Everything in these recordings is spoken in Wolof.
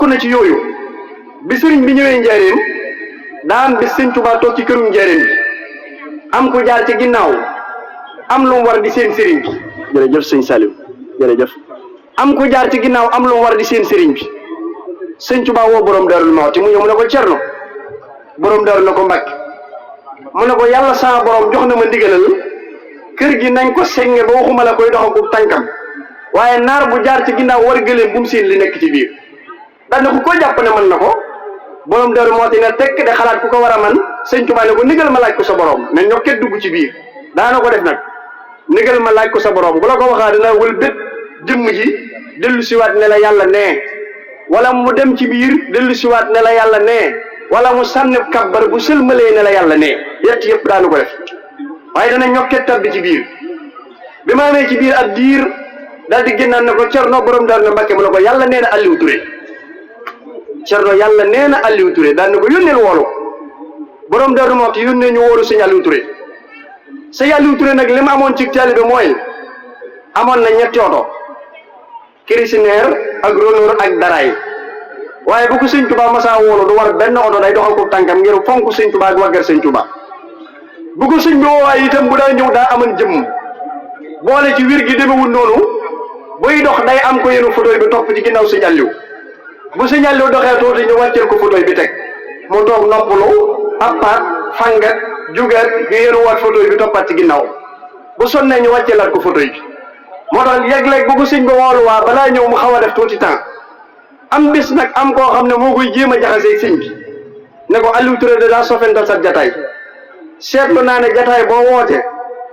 bokk na ci yooyu bi sëriñ bi ñëwee njaareem daan bi sëñ Tuubaa toog ci kërum njaareem bi am ku jaar ci ginnaaw am lu mu war di seen sëriñ bi jërëjëf sëñ Saliou jërëjëf am ku jaar ci ginnaaw am lu mu war di seen sëriñ bi sëñ Tuubaa woo borom Daarul Muxti mu ñëw mu ne ko Cerno borom Daaru na ko Mbàkke mu ne ko yàlla sama borom jox na ma ndigalal kër gi nañ ko senge ba waxuma la koy doxagum tànkam waaye naar bu jaar ci ginnaaw war gëléem bu mu seen li nekk ci biir daan na ko jàpp ne mën na ko borom Daaru Muxti ne tekk de xalaat ku ko war a man sëñ Tuubaa ne ko ndigal ma laaj ko sa borom ne ñokket dugg ci biir daana ko def nag ndigal ma laaj ko sa borom bu la ko waxaa dina wël bét jëmm ji dellu siwaat ne la yàlla nee wala mu dem ci biir dellu siwaat ne la yàlla nee wala mu sànni kabbar bu sëlmalee ne la yàlla nee yett yëpp daanu ko def waaye dana ñokket tabbi ci biir bi ma amee ci biir ab diir daal di génnaan ne ko Cerno borom Daaru na Mbàkke mu ne ko yàlla nee na Aliou Touré Cerno yàlla nee na Aliou Touré daal ne ko yónneel woolu borom Daaru Muxti yónnee ñu woolu sëñ Aliou Touré sëñ Aliou Touré nag li ma amoon ci taalibe mooy amoon na ñetti oto Chrysler ak Renault ak Daraay waaye bu ko sëñ Tuubaa masaa woolu du war benn oto day doxal ko tànkam ngir fonk sëñ Tuubaa ak waggar sëñ Tuubaa bu ko sëñ bi woowaay itam bu daa ñëw daa amoon jëmm boole ci wir gi demewul noonu buy dox day am ko yenu fauteuil bi topp ci ginnaaw sëñ Aliou bu sëñ Aliou doxee tuuti ñu wàcceel ko fauteuil bi teg mu toog noppalu appaat fangat jugat ñu yenu waat fauteuil bi toppaat ci ginnaaw bu sonnee ñu wàcceelaat ko fauteuil bi moo tax léeg-léeg bu ko sëñ bi woolu waa balaa ñëw mu xaw a def tuuti temps am bis nag am koo xam ne moo koy jéem a jaxasee sëñ bi ne ko Aliou Touré de daa sofental sa jataay seetlu naa ne jataay boo woote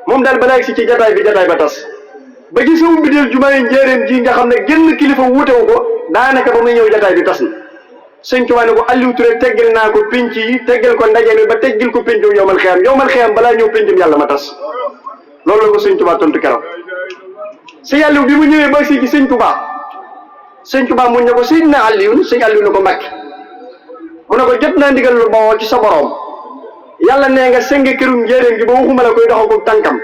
moom daal balaa si ci jataay bi jataay ba tas ba ci sama bideel jumaay njéeréem ji nga xam ne génn kilifa wuutewu ko daanaka ba muy ñëw jataay bi tas na sëñ Tuubaa ne ko Aliou Touré teggal naa ko pénc yi teggal ko ndaje mi ba teggil ko péncum yowmal xiyam balaa ñëw péncum yàlla ma tas loolu la ko sëñ Tuubaa tontu keroog sëñ Aliou bi mu ñëwee ba si ci sëñ Tuubaa mu ne ko Seydina Aliou sëñ Aliou ne ko Mbàkke mu ne ko jot naa ndigal lu bawoo ci sa borom yàlla nee nga senge kërum njéeréem gi ba waxuma la koy doxagum tànkam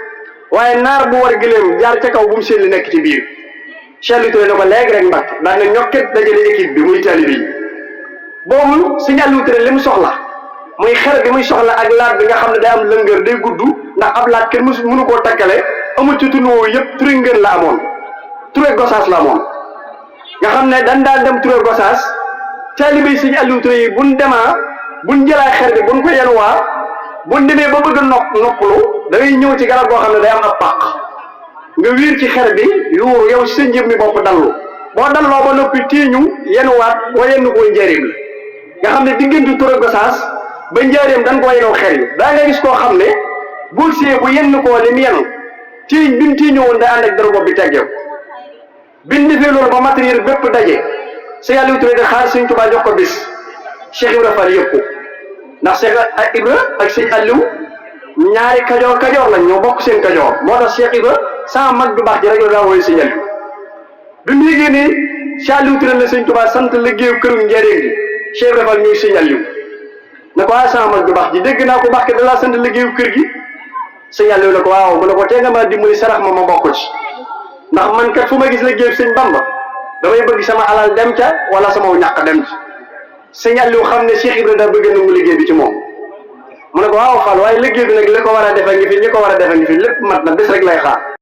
waaye naar bu war gëléem jaar ca kaw bu mu seen li nekk ci biir Cheikh Aliou Touré ne ko léegi rek Mbàkke daan na ñokket dajale équipe bi muy taalibe yi boobu sëñ Aliou Touré li mu soxla muy xer bi muy soxla ak laat bi nga xam ne day am lëngër day gudd ndax ab laat kenn mënu koo takkale amul ci tund woowu yëpp Touré ngeen la amoon Touré Gosaas la amoon nga xam ne dan daal dem Touré Gosaas taalibe yi sëñ Aliou Touré yi buñ jëlaa xer bi buñ ko yenuwaa buñ demee ba bëgg a noppalu da ngay ñëw ci garab goo xam ne day am ab pàq nga wiir ci xer bi yuuru yow si sa njëb mi bopp dallu boo dalloo ba noppi tiiñu yenuwaat wa yenn koo njëriñ la nga xam ne diggante Touré Gosaas ba njaareem dañ ko yenoo xer yi daa nga gis koo xam ne bul see bu yenn koo li mu yenu tiiñ bi mu tiiñu woon day ànd ak dara bopp bi teggew biñ defee loolu ba matériel bépp daje sëñ Aliou Touré de xaar sëñ Tuubaa jox ko bis Cheikh Ibra Fall yëpp ko ndax Cheikh Ibra ak sëñ Aliou ñaari kajoor lañ ñoo bokk seen kajoor moo tax Cheikh Ibra sama mag du baax ji rek la daa wooyu sëñ Aliou bi mu yégée ni Cheikh Aliou Touré la sëñ Tuubaa sant liggéeyu këru njëriñ gi Cheikh Ibra Fall ñuy sëñ Aliou ne ko sama mag du baax ji dégg naa ko baax ke da laa sant liggéeyu kër gi sëñ Aliou ne ko waaw mu ne ko tee nga ma dimbali sarax ma bokk ci ndax man kat fu ma gis liggéey sëñ Bamba damay bëgg sama alal dem ca wala sama ñàkk dem ci sëñ Aliou xam ne Cheikh Ibrahima daa bëgg nangu liggéey bi ci moom mu ne ko waaw Fall waaye liggéey bi nag li ko war a defe ngi fi ñi ko war a defe ngi fi lépp mat na bés rek lay xaar